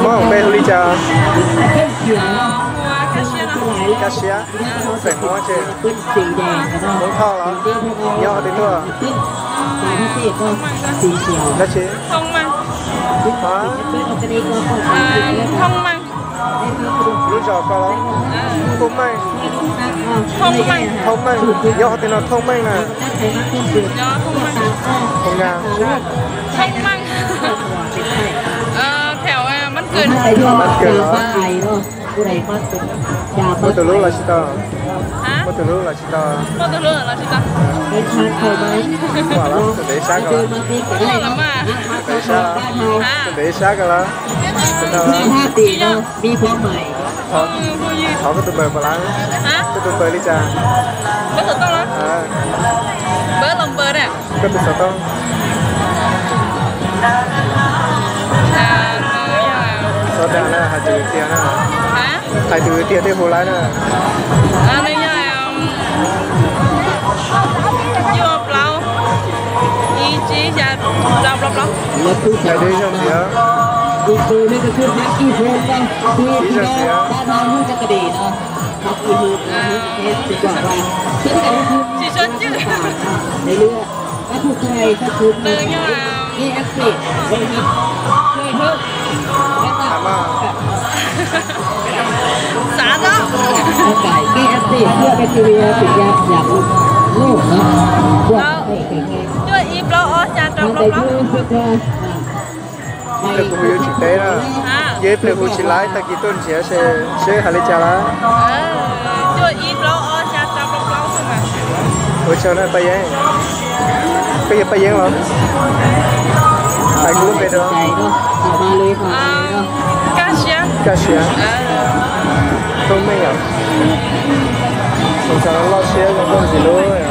Mob hauv npe hu li cas? Kaj Siab. Xeem Hmoob ces Hmoob Thoj los? Nyob qhov twg tuaj? Dab tsi? Lub zos koj los? Thooj Meej. Thooj Meej, nyob qhov twg no Thooj Meej na? Thooj Meej. Mab Kws los? Muaj tus hlub los tsis tau? Muaj tus hlub los tsis tau? Muaj los? Tus ntev sab ko los? Tus ntev sab, tus ntev sab ko los? Thov koj tus npawb puas lav? Koj tus npawb li cas? Koj tus xov tooj? Xov dag na, hais tus tiag na. Hais tus tiag thiaj hu laib na. Hais ib zaug ntxiv. Ib zaug ntxiv. Tsis tshua cwj. Nws yog xav tau. Cuaj ib plaub ob xya rau plaub plaub. Ib pliag kuv hu yuav tsis teb na. Yog ib pliag hu tsis laib tag kis tuaj nrhiav seb hais li cas lawm. Ua tsaug na Paj Yeeb. Koj yog Paj Yeeb los? Hais kuv lub npe rau. Kaj Siab. Kaj Siab. Thooj Meej yom. Ua tsaug, loj siab zoo nkauj ntxim hlub.